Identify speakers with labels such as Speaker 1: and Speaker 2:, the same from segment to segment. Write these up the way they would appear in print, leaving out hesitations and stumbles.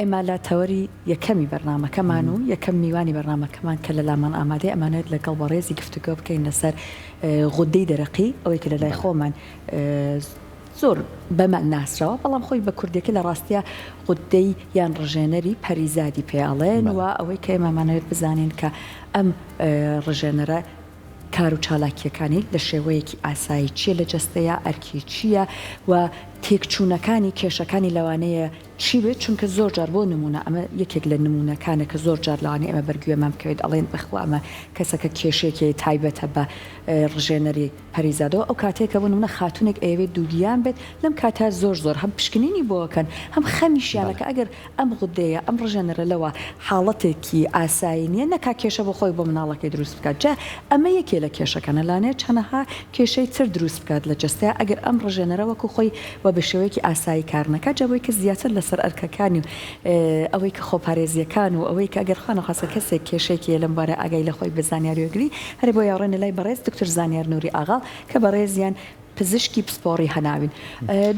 Speaker 1: ئێمە لە تەوەری یەکەمی بەرنامەکەمان و یەکەم میوانی بەرنامەکەمان کە لە لامان ئامادەیە ئەمانەوێت لەگەڵ بەڕێزی گفتوگۆ بکەین لەسەر غودەی دەرەقی ئەوەی کە لە لای خۆمان زۆر بەمە ناسراوە بەڵام خۆی بە کوردیەکە لە ڕاستیا غودەی یان ڕژێنەری پەریزادی پێ ئەڵێن و ئەوەی کە ئێمەمانەوێت بزانین کە ئەم ڕژێنەرە کار و چالاکییەکانی لە شێوەیەکی ئاسایی چییە لە جەستەیا، ئەرکی چییە و تێکچوونەکانی، کێشەکانی لەوانەیە چی بێت، چونکە زۆر جار بۆ نموونە ئەمە یەکێک لە نموونەکانە کە زۆر جار لەوانەیە ئێمە بەر گوێمان بکەوێت ئەڵێن بەخوا ئەمە کەسەکە کێشەیەکی هەیە تایبەتە بە ڕژێنەری پەریزادەوە ئەو کاتەیە کە بۆ نموونە خاتوونێک ئەیەوێت دووگیان بێت لەم کاتە زۆر زۆر هەم پشکنینی بۆ ئەکەن هەم خەمیشیانە کە ئەگەر ئەم غودەیە، ئەم ڕژێنەرە لەوە حاڵەتێکی ئاسایی نیە، نەکا کێشە بۆ خۆی و بۆ مناڵەکەی دروست بکات، جا ئەمە یەکێ لە کێشەکانە، لانەیە چەنەها کێشەی تر دروست بکات لە جەستەیا ئەگەر ئەم ڕژێنەرە وەکو خۆی و بە شێوەیەکی ئاسایی کار نەکات، جا بۆی کە زیاتر لەسەر ئەرکەکانی و ئەوەی کە خۆپارێزیەکان و ئەوەی کە ئەگەر خوا نەخواستە کەسێک کێشەیەکی هەیە لەم بوارە ئاگای لە خۆی بێت زانیاری وەرگری، هەرێ بۆیە ڕێنە لای بەڕێز دکتۆر زانیار نوری ئاغاڵ کە بەڕێزیان پزیشکی پسپۆڕی هەناوین.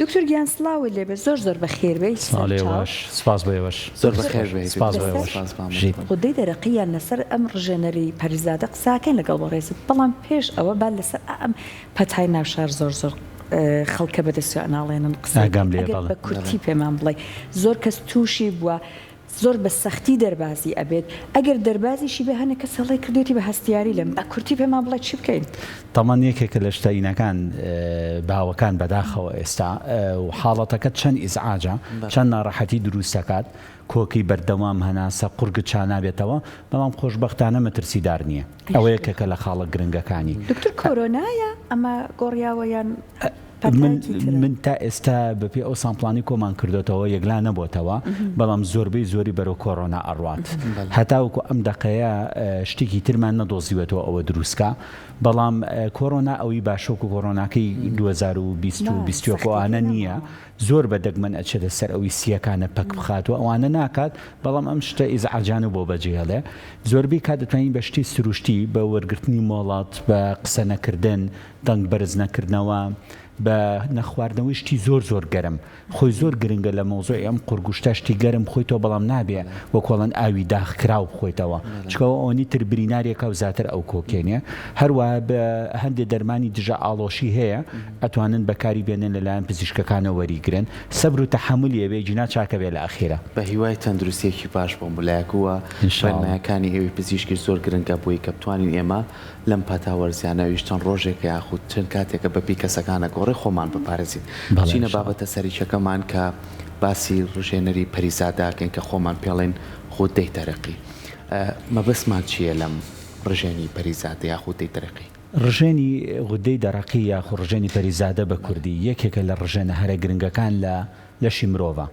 Speaker 1: دکتۆر گیان سڵاوت لێ بێت زۆر زۆر بەخێر بێی
Speaker 2: سڵاو لە
Speaker 1: سەرچاو.
Speaker 2: ئێوەش سپاس بۆ ئێوەش.
Speaker 3: زۆر بەخێر بێیت
Speaker 2: سپاس بۆ
Speaker 3: دکتۆر
Speaker 2: ئێوەش.
Speaker 3: سپاس بۆ
Speaker 2: بژیت.
Speaker 3: ئامادەبوون.
Speaker 1: غودەی دەرەقی یان لەسەر ئەم ڕژێنەری پەریزادە قساکەین لەگەڵ بەڕێزت بەڵام پێش ئەوە با لەسەر ئەم پەتای ناوشار زۆر زۆر خەڵکە بەدەستیان ئەناڵێنن قسەی
Speaker 2: ئاگام
Speaker 1: بکەین
Speaker 2: لێیە
Speaker 1: ئەگەر
Speaker 2: بەڵێ.
Speaker 1: بە کورتی پێمان بڵێی زۆر کەس توشی بووە زۆر بە سەختی دەربازی ئەبێت ئەگەر دەربازیشی بێ هەنێ کەس هەڵەی کردوێتی بە هەستیاری لێم بە کورتی پێمان بڵێ چی بکەین؟
Speaker 2: تەمەن یەکێکە لە شتە ئینەکان باوەکان بەداخەوە ئێستا و حاڵەتەکە چەند ئیزعاجە چەند ناڕەحەتی دروست دەکات کۆکەی بەردەوام هەناسە قورگت چانابێتەوە بەڵام خۆشبەختانە مەترسیدار نییە ئەوە یەکێکە لە خاڵە گرنگەکانی.
Speaker 1: دکتۆر کۆرۆنایە ئەمە گۆڕیاوە یان
Speaker 2: من من تا ئێستا بەپێی ئەو سامپڵانەی کۆمان کردۆتەوە یەکلا نەبۆتەوە بەڵام زۆربەی زۆری بەرەو کۆرۆنا ئەڕوات هەتاوەکو ئەم دەقەیە شتێکی ترمان نەدۆزیوەتەوە ئەوە دروستکا بەڵام کۆرۆنا ئەوی باشۆک و کۆرۆناکەی 2020 و 21 ئەوانە نییە زۆر بە دەگمەن ئەچێتە سەر ئەوی سیەکانە پەک بخات و ئەوانە ناکات بەڵام ئەم شتە ئیزعاجانە بۆ بەجێهێڵێ زۆربەی کات دەتوانین بە شتی سروشتی بە وەرگرتنی مۆڵەت بە قسە نەکردن دەنگ بەرز نەکردنەوە، بە نەخواردنەوەی شتی زۆر زۆر گەرم، خۆی زۆر گرنگە لە مەوزوعی ئەم قورگوشتە شتی گەرم بخۆیتەوە بەڵام نابێ وەک ئەڵێن ئاوی داخ کراو بخۆیتەوە چونکە ئەوە ئەوەنی تر برینارێکە و زیاتر ئەو کۆکێنێ هەروەها بە هەندێ دەرمانی دژە ئاڵۆشی هەیە ئەتوانن بەکاری بێنن لەلایەن پزیشکەکانەوە وەریگرن سەبر و تەحەمولی ئەبێ گینا چاکە بێ لە ئەخیرا.
Speaker 3: بە هیوای تەندروستیەکی باش بۆ ملایەک و
Speaker 2: ان شاء اللە.
Speaker 3: ڕێنمایەکانی ئێوەی پزیشکیش زۆر گرنگە بۆی کە بتوانین ئێمە لەم پەتا وەرزیانە ئەویش چەند ڕۆژێکە یاخود چەند کاتێکە بەپێی کەسەکان ئەگۆڕێ خۆمان بپارێزین.
Speaker 2: بەڵێ
Speaker 3: بچینە
Speaker 2: ان شاء اللە.
Speaker 3: بابەتە سەرەکیەکەمان کە باسی ڕژێنەری پەریزادە ئەکەین کە خۆمان پێڵێین غودەی تەرەقی. مەبەستمان چییە لەم ڕژێنی پەریزادە یا غودەی تەرەقی؟
Speaker 2: ڕژێنی غودەی دەرەقی یاخود ڕژێنی پەریزادە بە کوردی یەکێکە لە ڕژێنە هەرە گرنگەکان لە لەشی مرۆڤا.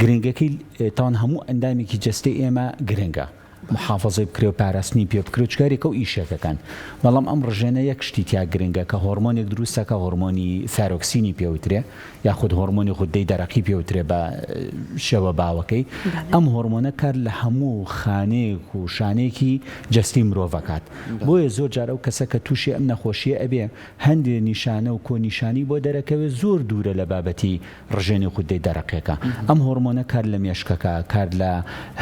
Speaker 2: گرنگەکەی تاوان هەموو ئەندامێکی جەستەی ئێمە گرنگە. محافەزەی بکرێ و پاراستنی پێ بکرێ و چکارێکە و ئیشێک ئەکەن بەڵام ئەم ڕژێنە یەک شتی تیا گرنگە کە هۆرمۆنێک دروست ئەکا هۆرمۆنی ثایرۆکسینی پێ وترێ یاخود هۆرمۆنی غودەی دەرەقی پێ وترێ بە شێوە باوەکەی ئەم هۆرمۆنە کار لە هەموو خانەیەک و شانەیەکی جەستەی مرۆڤ ئەکات بۆیە زۆر جار ئەو کەسە کە تووشی ئەم نەخۆشیە ئەبێ هەندێ نیشانە و کۆنیشانەی بۆ دەرەکەوێ زۆر دوورە لە بابەتی ڕژێنی غودەی دەرەقیەکە. ئەم هۆرمۆنە کار لە مێشکەکە، کار لە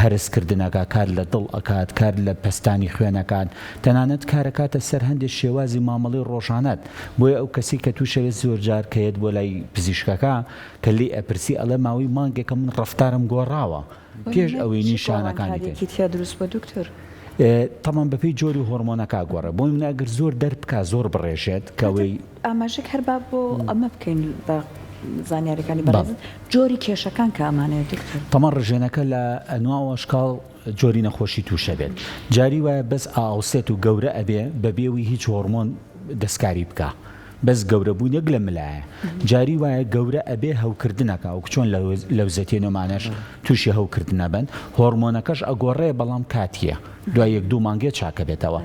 Speaker 2: هەرس کردنەکە، کار لە دڵ ئەکات، کار لە پەستانی خوێن ئەکات، تەنانەت کار ئەکاتە سەر هەندێ شێوازی مامەڵەی ڕۆژانەت. بۆیە ئەو کەسەی کە تووشەوێت زۆر جار کە یەت بۆ لای پزیشکەکە کە لێی ئەپرسی ئەڵێ ماوەی مانگێکە من ڕەفتارم گۆڕاوە پێش ئەوەی
Speaker 1: چ
Speaker 2: نیشانەکانی پێ.
Speaker 1: گۆڕانکاریەکی تیا دروست بووە دکتۆر؟
Speaker 2: تەبعەن بەپێی جۆری هۆرمۆنەکە ئەگۆڕێ. بۆ نمونە ئەگەر زۆر دەربکا زۆر بڕێژێت کە ئەوەی.
Speaker 1: ئاماژەک هەر با بۆ ئەمە بکەین بە زانیاریەکانی بەڕێزت جۆری کێشەکان کە ئەمانەیە دکتۆر.
Speaker 2: تەمان ڕژێنەکە لە ئەنوا و ئەشکاڵ جۆری نەخۆشی توشە بێت جاری وایە بەس ئاوسێت و گەورە ئەبێ بەبێ ئەوی هیچ هۆڕمۆن دەستکاری بکا بەس گەورە بوونێک لە ملایە جاری وایە گەورە ئەبێ هەوکردنەکا وەک چۆن لەوزەتێن و مانەش توشی هەوکردنە بن هۆڕمۆنەکەش ئەگۆڕێ بەڵام کاتیە دوای یەک دوو مانگێ چاکەبێتەوە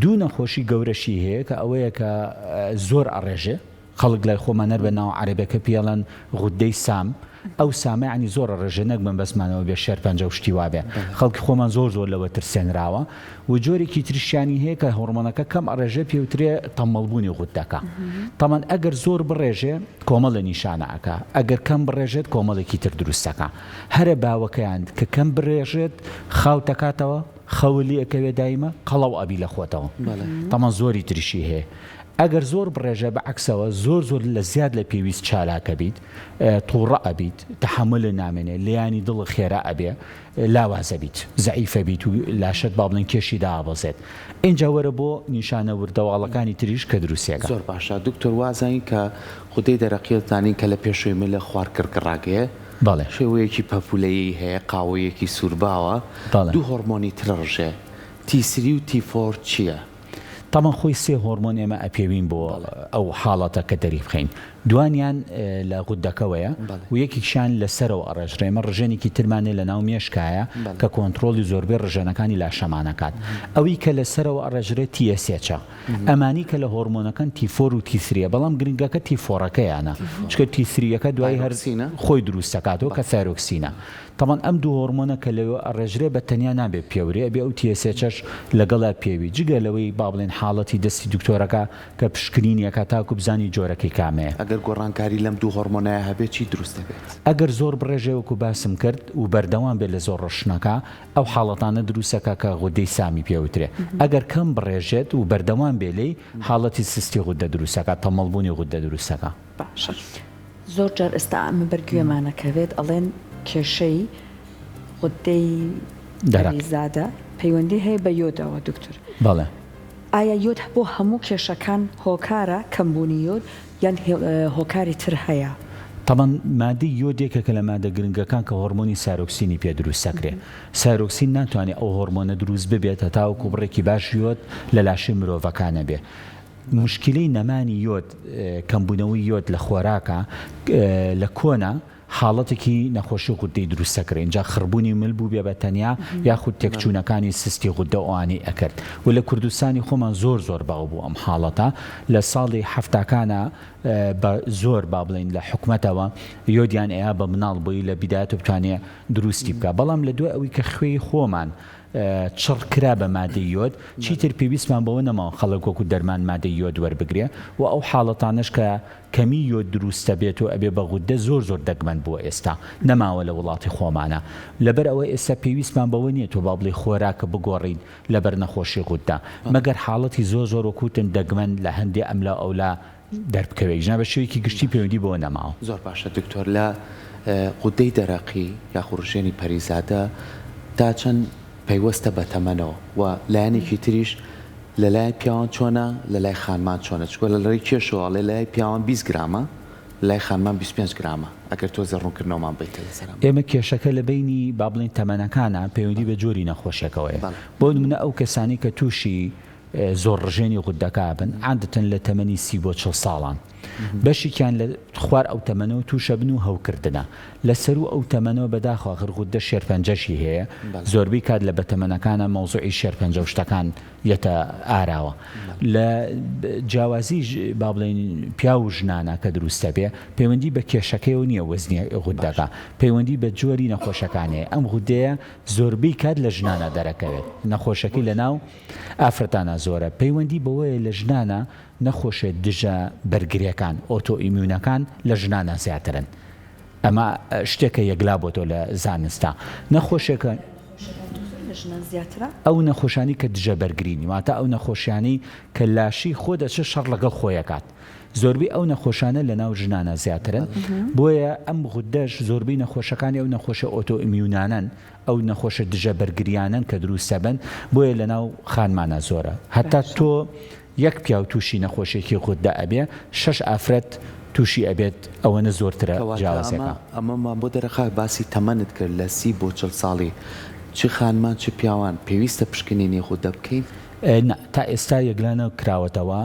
Speaker 2: دوو نەخۆشی گەورەشی هەیە کە ئەوەیە کە زۆر ئەڕێژێ. خەڵک لای خۆمان هەر بە ناو عەرەبەکە پێڵەن غودەی سام ئەو سامە یانی زۆر ئەڕێژێ نەک مەبەستمانەوە بێ شێرپەنجە و شتی وابێ خەڵکی خۆمان زۆر زۆر لەوە ترسێنراوە و جۆرێکی تریشیانی هەیە کە هۆڕمۆنەکە کەم ئەڕێژێ پێوترێ تەمەڵبوونی غودەکە تەمان ئەگەر زۆر بڕێژێ کۆمەڵە نیشانە ئەکا ئەگەر کەم بڕێژێت کۆمەڵێکی تر دروستەکە هەرە باوەکەیان کە کەم بڕێژێت خاو تەکاتەوە خەو لێ ئەکەوێ دایمە قەڵەو ئەبی لە خۆتەوە تەمان زۆری تریشی هەیە ئەگەر زۆر بڕێژە بە عەکسەوە زۆر زۆر لە زیاد لە پێویست چالاکە بیت توڕە ئەبیت تەحەمولت نامێنێ لێیانی دڵت خێرا ئەبێ لاوازە بیت زەعیفە بیت و لاشەت با بڵێن کێشی دابەزێت ئینجا وەرە بۆ نیشانە وردەواڵەکانی تریش کە دروستیەکە.
Speaker 3: زۆر باشە دکتۆر وازانین کە غودەی دەرەقیە زانین کە لە پێشەوەی ملە خوار گڕگڕاگەیە
Speaker 2: بەڵێ.
Speaker 3: شێوەیەکی پەپولەیی هەیە قاوەیەکی سوورباوە
Speaker 2: بەڵێ.
Speaker 3: دوو هۆڕمۆنی ترە ڕژێ T three و T four چیە؟
Speaker 2: تەبعەن خۆی سێ هۆرمۆن ئێمە ئەپێوین بۆ ئەو حاڵەتە کە دەری بخەین دوانیان لە غودەکەوەیە و یەکێکیان لە سەرەوە ئەڕێژرێ ئێمە ڕژێنێکی ترمان هەیە لە ناو مێشکایە کە کۆنتڕۆڵی زۆربەی ڕژێنەکانی لاشەمان ئەکات ئەوی کە لە سەرەوە ئەڕێژرێ TSH ە ئەمانی کە لە هۆرمۆنەکەن T four و T three ە بەڵام گرنگەکە T four ەکەیانە چونکە T three یەکە دوایی هەر خۆی دروست دەکاتەوە کە ثایرۆکسینە تەبعەن ئەم دوو هۆڕمۆنە کە لەوێ ئەڕێژرێ بە تەنیا نابێ بپێورێ ئەبێ ئەو TSH ەش لەگەڵا پێوی جگە لەوەی با بڵێین حاڵەتی دەستی دکتۆرەکە کە پشکنینی ئەکا تاکو بزانی جۆرەکەی کامەیە.
Speaker 3: ئەگەر گۆڕانکاری لەم دوو هۆڕمۆنەیا هەبێ چی دروست دەبێت؟
Speaker 2: ئەگەر زۆر بڕێژێ وەکو باسم کرد و بەردەوام بێت لە زۆر ڕشتنەکە ئەو حاڵەتانە دروست ئەکا کە غودەی سامی پێ وترێ ئەگەر کەم بڕێژێت و بەردەوام بێ لێی حاڵەتی سستی غودە دروست ئەکا تەمەڵبوونی غودە دروست ئەکا.
Speaker 1: باشە زۆر جار ئێستا ئەمە بەر گوێمان ئەکەوێت ئەڵێن کێشەی غودەی پەریزادە پەیوەندی هەیە بە یۆدەوە دکتۆر
Speaker 2: بەڵێ.
Speaker 1: ئایا یۆد بۆ هەموو کێشەکان هۆکارە کەمبوونی یۆد یان هۆکاری تر هەیە؟
Speaker 2: تەبعەن مادەی یۆد یەکێکە لە مادە گرنگەکان کە هۆرمۆنی سایرۆکسینی پێ دروست دەکرێ سایرۆکسین ناتوانێ ئەو هۆرمۆنە دروست ببێت هەتاوەکو بڕێکی باش یۆد لە لاشەی مرۆڤەکان نەبێ موشکیلەی نەمانی یۆد، کەمبوونەوەی یۆد لە خۆراکا لە کۆنا حاڵەتێکی نەخۆشی غوددەی دروست دەکرد، ئینجا خڕبوونی مل بووبێ بە تەنیا یاخود تێکچوونەکانی سستی غوددە ئەوانەی ئەکرد و لە کوردستانی خۆمان زۆر زۆر باو بوو ئەم حاڵەتە لە ساڵی حەفتاکانا بە زۆر با بڵێین لە حکومەتەوە یۆدیان ئەیا بە مناڵ بۆی لە بیدایەتەوە بتوانێ دروستی بکا بەڵام لە دوای ئەوەی کە خوێی خۆمان چڕ کرا بە مادەی یۆد، چیتر پێویستمان بەوە نەماوە خەڵک وەکو دەرمان مادەی یۆد وەربگرێ و ئەو حاڵەتانەش کە کەمی یۆد دروستەبێت و ئەبێ بە غوددە زۆر زۆر دەگمەن بووە ئێستا نەماوە لە وڵاتی خۆمانا لەبەر ئەوە ئێستا پێویستمان بەوە نیە تۆ با بڵێی خۆراک بگۆڕین لەبەر نەخۆشی غوددە مەگەر حاڵەتی زۆر زۆر وەکو وتم دەگمەن لە هەندێ ئەملا ئەولا دەربکەوێ ژنا بە شێوەیەکی گشتی پەیوەندی بەوە نەماوە.
Speaker 3: زۆر باشە دکتۆر لە غودەی دەرەقی یاخو ڕژێنی پەریزادە تا چەند پەیوەستە بە تەمەنەوە و لایەنێکی تریش لە لای پیاوان چۆنە لە لای خانمان چۆنە چونکە لە ڕێی کێشەوە ئەڵێ لای پیاوان 20 گرامە لە لای خانمان 25 گرامە ئەگەر تۆزێ ڕوونکردنەوەمان بەیتە لەسەر ئەمە.
Speaker 2: ئێمە کێشەکە لە بەینی با بڵێین تەمەنەکانە پەیوەندی بە جۆری نەخۆشیەکەوەیە بۆ نمونە ئەو کەسانەی کە توشی زۆر ڕژێنی غوددەکە ئەبن عادەتەن لە تەمەنی سی بۆ چڵ ساڵان بەشێکیان لە خوار ئەو تەمەنەوە تووشەبن و هەوکردنە لە سەروو ئەو تەمەنەوە بەداخەوە ئاخر غوددە شێرپەنجەشی هەیە زۆربەی کات لە بەتەمەنەکانە مەوزوعی شێرپەنجە و شتەکان یەتە ئاراوە لە جیاوازی با بڵێین پیاو و ژنانە کە دروستە بێ پەیوەندی بە کێشەکەیەوە نییە وەزنی غوددەکە پەیوەندی بە جۆری نەخۆشەکانەیە ئەم غودەیە زۆربەی کات لە ژنانە دەرەکەوێت نەخۆشەکەی لە ناو ئافرەتانا زۆرە، پەیوەندی بەوەیە لە ژنانا نەخۆشێ دژە بەرگرێکان، autoimmune ەکان، لە ژنانا زیاترن. ئەمە شتێکە یەکلا بۆتەوە لە زانستا. نەخۆشێکە. ئەو نەخۆشانەی کە دژە بەرگرین، واتە ئەو نەخۆشیانەی کە لاشەی خۆ دەچێت شەڕ لەگەڵ خۆی ئەکات. زۆربەی ئەو نەخۆشانە لەناو ژنانا زیاترن. بۆیە ئەم غودەش زۆربەی نەخۆشەکانی ئەو نەخۆشە autoimmune انەن. ئەو نەخۆشە دژە بەرگریانەن کە دروست دەبن بۆیە لەناو خانمانا زۆرە هەتا تۆ یەک پیاو توشی نەخۆشیەکی غودە ئەبێ شەش ئافرەت توشی ئەبێت ئەوەنە زۆرترە
Speaker 3: کەواتە ئەمە
Speaker 2: جیاوازیەکە.
Speaker 3: ئەمەمان بۆ دەرەخا باسی تەمەنت کرد لە سی بۆ 40 ساڵی چ خانمان چ پیاوان پێویستە پشکنینی غودە بکەین؟
Speaker 2: نا تا ئێستا یەکلا نەکراوەتەوە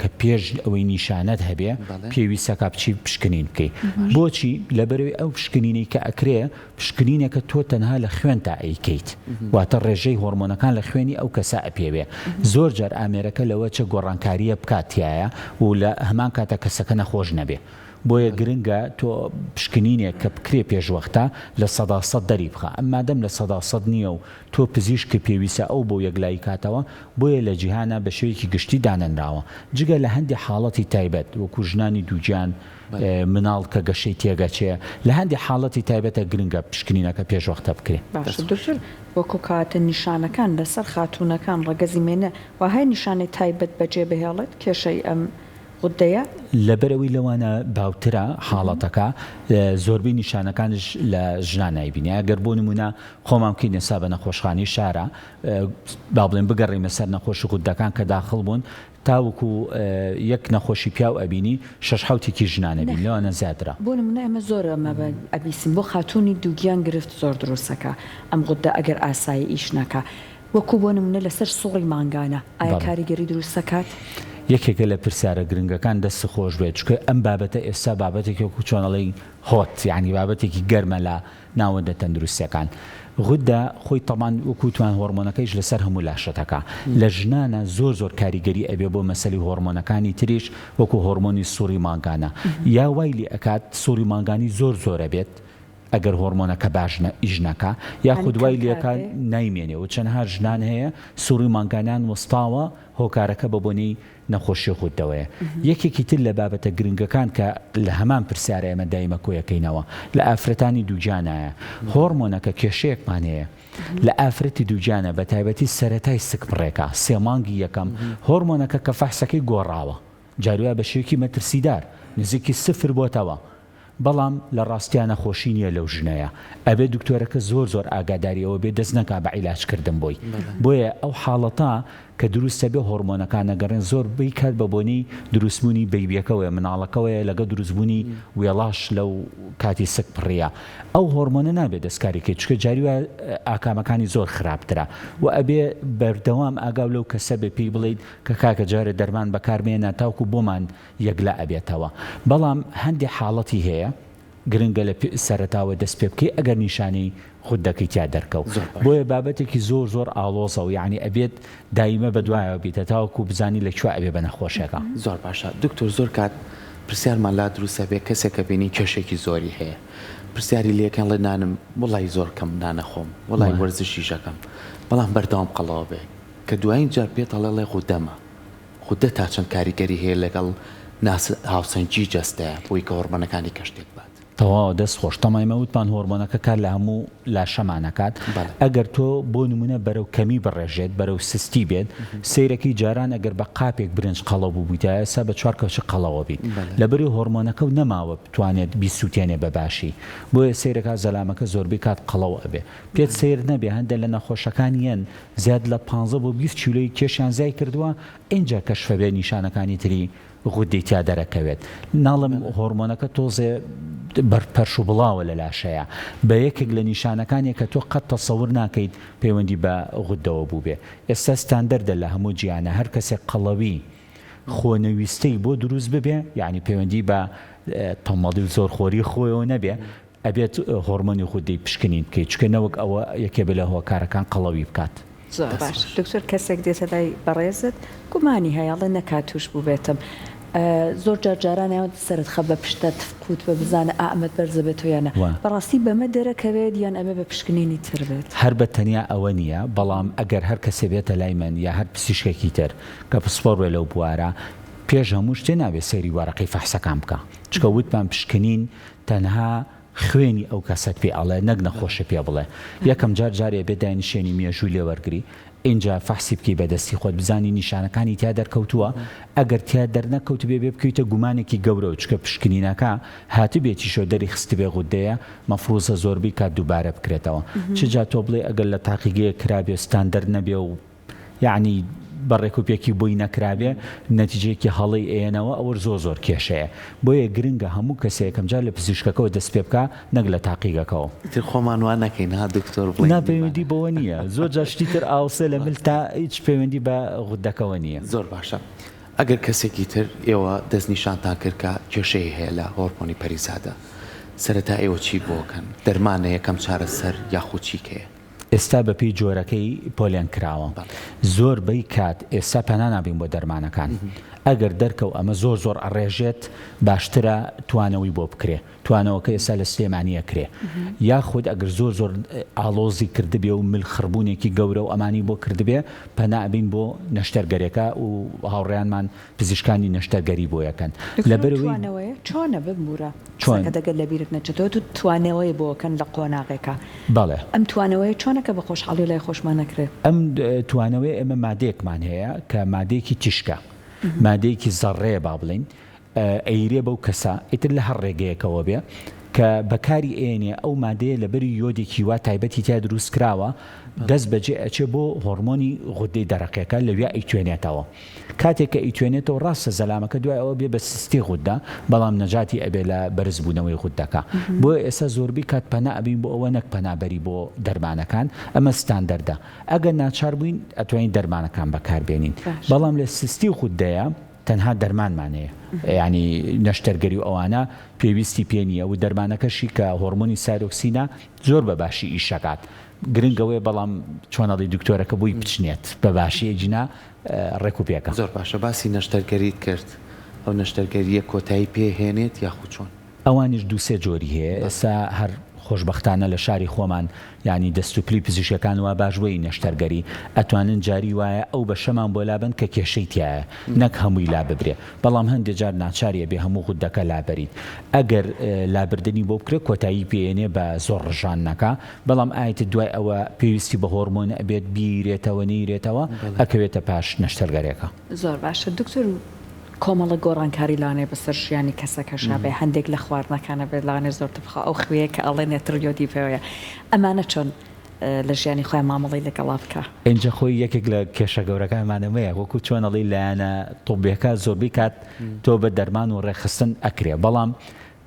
Speaker 2: کە پێش ئەوەی نیشانەت هەبێ پێویستەکە بچی پشکنین بکەی بۆچی لەبەرەوەی ئەو پشکنینەی کە ئەکرێ پشکنینێکە تۆ تەنها لە خوێنتا ئەیکەیت واتە ڕێژەی هۆرمۆنەکان لە خوێنی ئەو کەسە ئەپێوێ زۆر جار ئامێرەکە لەوە چە گۆڕانکاریە بکات تیایە و لە هەمان کاتە کەسەکە نەخۆش نەبێ بۆیە گرنگە تۆ پشکنینێک کە بکرێ پێش وەختە 100% دەری بخا ئەم مادەم 100% نییە و تۆ پزیشک پێویستە ئەو بۆ یەکلایی کاتەوە بۆیە لە جیهانا بە شێوەیەکی گشتی دانەنراوە جگە لە هەندێ حاڵەتی تایبەت وەکو ژنانی دووگیان مناڵ کە گەشەی تێگەچێ لە هەندێ حاڵەتی تایبەتە گرنگە پشکنینەکە پێش وەختە بکرێ.
Speaker 1: باشە دکتۆر وەکو کاتە نیشانەکان لەسەر خاتوونەکان ڕەگەزی مێینە وەهای نیشانەی تایبەت بەجێ بهێڵێت کێشەی ئەم غودەیە؟
Speaker 2: لەبەرئەوەی لەوانە باوترە حاڵەتەکە زۆربەی نیشانەکانش لە ژنان نایبینی ئەگەر بۆ نمونە خۆمان بکەین ئێستا بە نەخۆشخانەی شارە با بڵێن بگەڕێینە سەر نەخۆشی غودەکان کە داخڵ بوون تاوەکو یەک نەخۆشی پیاو ئەبینی شەش حەوتێکی ژنان ئەبینی لەوانە زیاترە.
Speaker 1: بۆ نمونە ئێمە زۆر ئەمە ئەبیسین بۆ خاتوونی دووگیان گرفت زۆر دروستەکا ئەم غودە ئەگەر ئاسایی ئیش نەکا وەکو بۆ نمونە لەسەر سوڕی مانگانە ئایا کاریگەری دروستەکات؟
Speaker 2: یەکێکە لە پرسیارە گرنگەکان دەست خۆش بێت چونکە ئەم بابەتە ئێستا بابەتێکی وەکو چۆن ئەڵێی hot یانی بابەتێکی گەرمە لە ناوەندە تەندروستیەکان. غودە خۆی تەبان وەکو وتمان هۆرمۆنەکەیش لەسەر هەموو لاشەتەکە. لە ژنانا زۆر زۆر کاریگەری ئەبێ بۆ مەسەلی هۆرمۆنەکانی تریش وەکو هۆرمۆنی سوڕی مانگانە. یا وای لێ ئەکات سوڕی مانگانی زۆر زۆر ئەبێت ئەگەر هۆرمۆنەکە باش ئیش نەکا یاخود وای لێ ئەکا نایمێنێ و چەنەها ژنان هەیە سوڕی مانگانیان وەستاوە هۆکارەکە بە بۆنەی نەخۆشی غوددەوەیە. یەکێکی تر لە بابەتە گرنگەکان کە لە هەمان پرسیارە ئێمە دایمە کۆیەکەینەوە لە ئافرەتانی دووگیانایە. هۆڕمۆنەکە کێشەیەکمان هەیە لە ئافرەتی دووگیانە بە تایبەتی سەرەتای سکپڕێکە سێ مانگی یەکەم هۆڕمۆنەکە کە فەحسەکەی گۆڕاوە جاروایە بە شێوەیەکی مەترسیدار نزیکی سفر بۆتەوە بەڵام لە ڕاستیا نەخۆشی نیە لەو ژنەیا ئەبێ دکتۆرەکە زۆر زۆر ئاگاداری ئەوە بێ دەست نەکا بە عیلاج کردن بۆی بۆیە ئەو حاڵەتە کە دروست ئەبێ هۆرمۆنەکان ئەگەڕێن زۆر بەی کات بە بۆنەی دروست بوونی بەیبیەکەوەیە مناڵەکەوەیە لەگە دروست بوونی وێڵاش لەو کاتی سک پڕیە ئەو هۆرمۆنە نابێ دەستکاری کەی چونکە جاری وایە ئاکامەکانی زۆر خراپترە و ئەبێ بەردەوام ئاگاو لەو کەسە بێ پێی بڵێیت کە کاکە جارێ دەرمان بەکار مێنە تاوکو بۆمان یەکلا ئەبێتەوە بەڵام هەندێ حاڵەتی هەیە گرنگە لە سەرەتاوە دەست پێ بکەی ئەگەر نیشانەی غودەکەی تیا دەرکەوت بۆیە بابەتێکی زۆر زۆر ئاڵۆزە و یعنی ئەبێت دایمە بە دوایەوە بیت تاوەکو بزانی لە کوێ ئەبێ بە نەخۆشێکە.
Speaker 3: زۆر باشە دکتۆر زۆر کات پرسیارمان لا دروست ئەبێ کەسێک ئەبینین کێشێکی زۆری هەیە پرسیاری لێکەن ڵێ نانم وەڵی زۆر کەم نانەخۆم وەڵی وەرزشیش ئەکەم بەڵام بەردەوام قەڵەوە بێ کە دوایین جار پێت ئەڵێ ڵێ غودەمە غودە تا چەند کاریگەری هەیە لەگەڵ ناس هاوسەنگی جەستەیە بۆی کە هۆرمۆنەکانی کەش تێک بات؟
Speaker 2: تەواو دەست خۆش تەمای مە وتمان هۆرمۆنەکە کار لە هەموو لاشەمان ئەکات ئەگەر تۆ بۆ نمونە بەرەو کەمی بڕێژێت بەرەو سستی بێت سەیرەکەی جاران ئەگەر بە قاپێک برنج قەڵەو بووبوویتایە ئێستا بە چوار کەوچک قەڵەوە بیت لەبەری هۆرمۆنەکە و نەماوە بتوانێت بیسوتێنێ بە باشی بۆیە سەیرەکە زەلامەکە زۆربەی کات قەڵەو ئەبێ پێت سەیر نەبێ هەندێ لە نەخۆشەکان یەن زیاد لە پانزە بۆ 20 کیلۆی کێشیان زیای کردووە ئینجا کەشفە بێ نیشانەکانی تری غودەی تیا دەرەکەوێت ناڵێم هۆرمۆنەکە تۆزێ بەر پەرش و بڵاوە لە لاشەیە بە یەکێک لە نیشانەکانیە کە تۆ قەت تەسەور ناکەیت پەیوەندی بە غودەوە بووبێ ئێستا ستاندەردە لە هەموو جیهانە هەر کەسێک قەڵەوی خۆنەویستەی بۆ دروست ببێ یعنی پەیوەندی بە تەمەڵی و زۆرخۆری خۆیەوە نەبێ ئەبێت هۆرمۆنی غودەی پشکنین بکەیت چونکە نەوەک ئەوە یەکێ بێ لە هۆکارەکان قەڵەوی بکات.
Speaker 1: زۆر باش دکتۆر کەسێک دێتە لای بەڕێزت گومانی هەیە ئەڵێ نەکا توش بوبێتم زۆر جار جاران ئەیان وت سەرت خە بە پشتە تف قوت بە بزانە ئا ئەمەت بەرزە بێتەوە یان نا بەڕاستی بەمە دەرەکەوێت یان ئەبێ بە پشکنینی تر بێت؟
Speaker 2: هەر بە تەنیا ئەوە نییە بەڵام ئەگەر هەر کەسێ بێتە لای من یا هەر پزیشکێکی تر کە پسپۆر بێ لەو بوارە پێش هەموو شتێ نابێ سەیری وەرەقەی فەحسەکان بکا چونکە وتمان پشکنین تەنها خوێنی ئەو کەسەت پێ ئەڵێ نەک نەخۆشە پێ بڵێ یەکەم جار جارێ ئەبێ داینشێنی مێژووی لێ وەرگری ئینجا فەحسی بکەی بە دەستی خۆت بزانی نیشانەکانی تیا دەرکەوتووە ئەگەر تیا دەرنەکەوتبێ بێ بکەویتە گومانێکی گەورەوە چونکە پشکنینەکە هاتبێتیشەوە دەری خستبێ غودەیە مەفروزە زۆربەی کات دووبارە بکرێتەوە چ جا تۆ بڵێ ئەگەر لە تاقیگەیەک کرابێ ستاندەر نەبێ و یەعنی. بە ڕێکوپێکی بۆی نەکرابێ نەتیجەیەکی هەڵەی ئەیەنەوە ئەوەش زۆر زۆر کێشەیە بۆیە گرنگە هەموو کەسێ یەکەم جار لە پزیشکەکەوە دەست پێ بکا نەک لە تاقیگەکەوە.
Speaker 3: ئیتر خۆمان وا نەکەین ها دکتۆر بڵێین
Speaker 2: نا پەیوەندی بەوە نییە زۆر جار شتی تر ئاوسێ لە مل تا هیچ پەیوەندی بە غودەکەوە نییە.
Speaker 3: زۆر باشە ئەگەر کەسێکی تر ئێوە دەستنیشانتان کرد کە کێشەی هەیە لە هۆرمۆنی پەریزادە سەرەتا ئێوە چی بۆ کەن دەرمانە یەکەم چارەسەر یاخود چی کەیە؟
Speaker 2: ئێستا بە پێی جۆرەکەی پۆلێن کراوە زۆر بەی کات ئێستا پەنا نابین بۆ دەرمانەکان ئەگەر دەرکەو ئەمە زۆر زۆر ئەڕێژێت باشترە توانەوەی بۆ بکرێ توانەوەکە ئێستا لە سلێمانی ئەکرێ یاخود ئەگەر زۆر زۆر ئاڵۆزی کردبێ و مل خڕبوونێکی گەورە و ئەمانی بۆ کردبێ پەنا ئەبین بۆ نەشتەرگەرێکە و هاوڕێیانمان پزیشکانی نەشتەرگەری بۆ یەکەن لەبەرئەوەی.
Speaker 1: توانەوەیە چۆنە بمبورە قسەکەت ئەگەر لەبیرت نەچێتەوە تو توانەوەی بۆ کەن لە قۆناغێکا
Speaker 2: بەڵێ.
Speaker 1: ئەم توانەوەیە چۆنە کە بە خۆشحاڵی لای خۆشمان نەکرێ؟
Speaker 2: ئەم توانەوەیە ئێمە مادەیەکمان هەیە کە مادەیەکی تیشکە مادەیەکی زەڕەیە با بڵێین ئەیرێ بەو کەسە ئیتر لە هەر ڕێگەیەکەوە بێ کە بەکاری ئێنێ ئەو مادەیە لەبەری یۆدێکی وا تایبەتی تیا دروست کراوە دەست بەجێ ئەچێ بۆ هۆڕمۆنی غودەی دەرەقیەکە لەویا ئەیتوێنێتەوە کاتێک کە ئەیتوێنێتەوە ڕاستە زەلامەکە دوای ئەوە بێ بە سستی غودە بەڵام نەجاتی ئەبێ لە بەرز بوونەوەی غودەکە بۆیە ئێستا زۆربەی کات پەنا ئەبین بۆ ئەوە نەک پەنا بەری بۆ دەرمانەکان ئەمە ستاندەردە ئەگەر ناچار بووین ئەتوانین دەرمانەکان بەکار بێنین بەڵام لە سستی غودەیە تەنها دەرمانمان هەیە یانی نەشتەرگەری و ئەوانە پێویستی پێ نییە و دەرمانەکەشی کە هۆرمۆنی سایرۆکسینە زۆر بە باشی ئیشەکات گرنگ ئەوەیە بەڵام چۆن ئەڵێی دکتۆرەکە بۆی بچنێت بە باشی ئەگینا ڕێک و پێکە.
Speaker 3: زۆر باشە باسی نەشتەرگەریت کرد ئەو نەشتەرگەرییە کۆتایی پێ هێنێت یاخود چۆن؟
Speaker 2: ئەوانیش دوو سێ جۆری هەیە ئێستا هەر خۆشبەختانە لە شاری خۆمان یانی دەست و پلی پزیشکەکان وا باش وەی نەشتەرگەری ئەتوانن جاری وایە ئەو بەشەمان بۆ لابەن کە کێشەی تیایە نەک هەمووی لاببرێ بەڵام هەندێ جار ناچاری ئەبێ هەموو غودەکە لابەریت ئەگەر لابردنی بۆ بکرێ کۆتایی پێ یەنێ بە زۆر ڕژاندنەکە بەڵام ئایت دوای ئەوە پێویستی بە هۆرمۆن ئەبێت بیرێتەوە نەیرێتەوە ئەکەوێتە پاش نەشتەرگەرێکە.
Speaker 1: زۆر باشە دکتۆر کۆمەڵە گۆڕانکاری لەوانەیە بەسەر ژیانی کەسەکەشا بێ هەندێک لە خواردنەکانە بێت لەوانەیە زۆرتر بخوا ئەو خوێیە کە ئەڵێن نێتڕیۆدی پێوەیە ئەمانە چۆن لە ژیانی خۆیان مامەڵەی لەگەڵا بکا؟
Speaker 2: ئینجا خۆی یەکێک لە کێشە گەورەکانمان ئەمەیە وەکو چۆن ئەڵێی لایەنە طبیەکە زۆربەی کات تۆ بە دەرمان و ڕێکخستن ئەکرێ بەڵام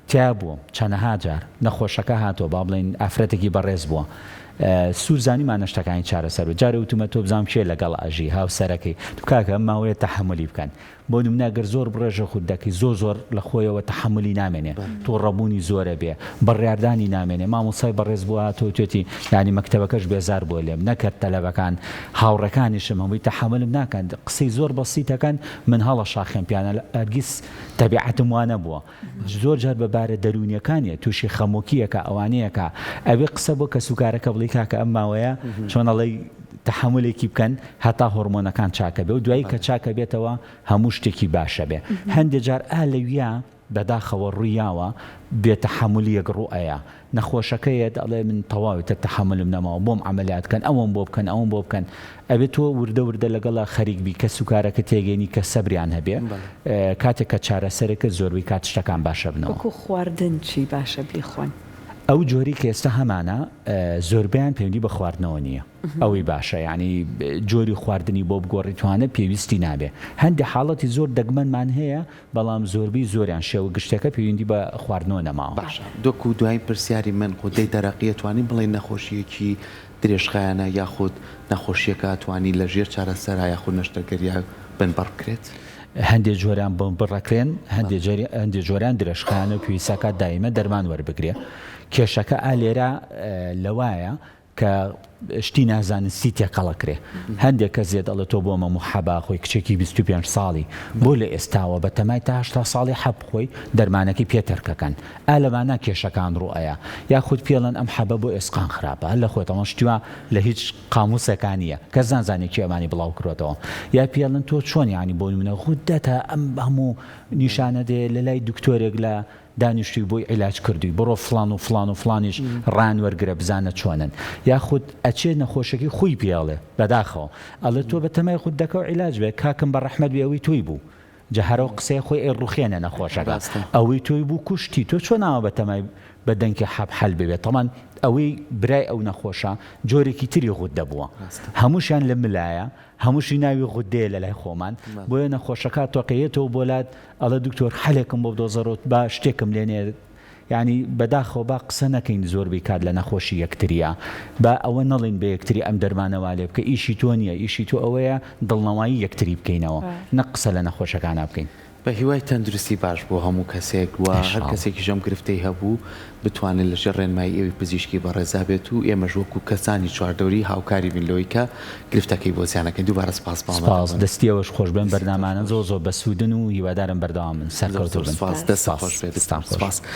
Speaker 2: تیا بووم چەنەها جار نەخۆشەکە هاتووە با بڵێین ئافرەتێکی بەڕێز بووە سوور زانیمانە شتەکانی چارەسەر بوو جارێ وتومە تۆ بزانم کێ لەگەڵ ئەژی هاوسەرەکەی تو کاکە ئەم ماوەیە تەحەمولی بکەن بۆ نمونە گەر زۆر بڕێژە خود دەکەی زۆر زۆر لە خۆیەوە تەحەمولی نامێنێ توڕەبوونی زۆرە بێ بڕیاردانی نامێنێ مامۆستای بەڕێز بووە هاتووە وتوێتی یانی مەکتەبەکەش بێزار بووە لێم نەکرد تەلەبەکان هاوڕێکانیشم هەمووی تەحەمولم ناکەن قسەی زۆر بەسیتەکەن من هەڵەشاخێم پیانە هەرگیز تەبیعەتم وا نەبووە زۆر جار بە بارە دەروونیەکانیە تووشی خەمۆکیەکە ئەوانەیەکە ئەبێ قسە بۆ کەسوکارەکە بڵی کاکە ئەم ماوەیە چۆن ئەڵێی تەحەمولێکی بکەن هەتا هۆرمۆنەکان چاکە بێ و دوایی کە چاکە بێتەوە هەموو شتێکی باشە بێ هەندێ جار ئا لەویا بەداخەوە ڕوویاوە بێ تەحەمولیەک ڕوو ئەیا نەخۆشەکە یەت ئەڵێ من تەواو ئیتر تەحەمولم نەماوە بۆم عەمەلیات کەن ئەوەم بۆ بکەن ئەوەم بۆ بکەن ئەبێ تۆ وردە وردە لەگەڵا خەریک بی کەس و کارەکە تێگەینی کە سەبریان هەبێ کاتێک کە چارەسەرت کرد زۆربەی کات شتەکان باشە بنەوە.
Speaker 1: وەکو خواردن چی باشە بیخۆن؟
Speaker 2: ئەو جۆرەی کە ئێستا هەمانە زۆربەیان پەیوەندی بە خواردنەوە نییە ئەوەی باشە یانی جۆری خواردنی بۆ بگۆڕی توانە پێویستی نابێ هەندێ حاڵەتی زۆر دەگمەنمان هەیە بەڵام زۆربەی زۆریان شێوە گشتیەکە پەیوەندی بە خواردنەوە نەماوە.
Speaker 3: باشە دۆک و دوایین پرسیاری من غودەی دەرەقی ئەتوانین بڵێین نەخۆشیەکی درێژخایەنە یاخود نەخۆشیەکە ئەتوانی لە ژێر چارەسەرا یاخود نەشتەرگەریا بنبڕ بکرێت؟
Speaker 2: هەندێ جۆریان بنبڕەکرێن هەندێ جۆری هەندێ جۆریان درێژخایەنە و پێویستەکات دایمە دەرمان وەربگرێ کێشەکە ئا لێرە لەوایە کە شتی نازانستی تێکەڵ ئەکرێ هەندێک کەس دێت ئەڵێ تۆ بۆ مەموو حەبە خۆی کچێکی 25 ساڵی بۆ لە ئێستاوە بە تەمای تا 80 ساڵی حەب بخۆی دەرمانەکەی پێ تەرکەکەن ئا لەمانە کێشەکان ڕوو ئەیا یاخود پێڵێن ئەم حەبە بۆ ئێسقان خراپە هەر لە خۆتەوە شتی وا لە هیچ قاموسێکا نییە کەس نازانێ کێ ئەمانی بڵاو کردۆتەوە یا پێڵێن تۆ چۆن یانی بۆ نمونە غودەتە ئەم هەموو نیشانە دێ لە لای دکتۆرێک لە دانیشتوی بۆی عیلاج کردوی بڕۆ فڵان و فڵان و فڵانیش ڕایان وەرگرە بزانە چۆنن یاخود ئەچێ نەخۆشەکەی خوی پێ ئەڵێ بەداخەوە ئەڵێ تۆ بەتەمای غودەکەو عیلاج بێ کاکم بەڕەحمەت بێ ئەوەی تۆی بوو. جا هەر ئەو قسەیە خۆی ئەیڕوخێنێ نەخۆشەکە. ئەوەی تۆی بوو کوشتی تۆ چۆن ئاوا بەتەمای بە دەنکی حەب حەل ببێت تەبعەن ئەوەی برای ئەو نەخۆشە جۆرێکی تری غوددە بووە هەمووشیان لە ملایە هەمووشی ناوی غوددەیە لەلای خۆمان بۆیە نەخۆشەکە تۆقێیەتەوە بۆ لات ئەڵێ دکتۆر حەلێکم بۆ بدۆزەرەوە با شتێکم لێ نێ یانی بەداخەوە با قسە نەکەین زۆربەی کات لە نەخۆشی یەکتریا با ئەوە نەڵێین بە یەکتری ئەم دەرمانە وا لێ بکە ئیشی تۆ نییە ئیشی تۆ ئەوەیە دڵنەوایی یەکتری بکەینەوە نەک قسە لە نەخۆشەکانا بکەین.
Speaker 3: بە هیوای تەندروستی باش بۆ هەموو کەسێک و هەر کەسێکیش ئەم گرفتەی هەبوو بتوانێت لە ژێر ڕێنمایی ئێوەی پزیشکی بەڕێزا بێت و ئێمەش وەکو کەسانی چواردەوری هاوکاری بین لەوەی کە گرفتەکەی بۆ زیان نەکەین. دووبارە سپاس بۆ
Speaker 2: ئامادەبوون. سپاس دەستی ئێوەش خۆش بێن بەرنامانە زۆر زۆر بەسوودن و هیوادارم بەردەوام بن
Speaker 3: سەرکەوتوو بن. زۆر زۆر سپاس دەستت خۆش بێت دکتۆر سپاس.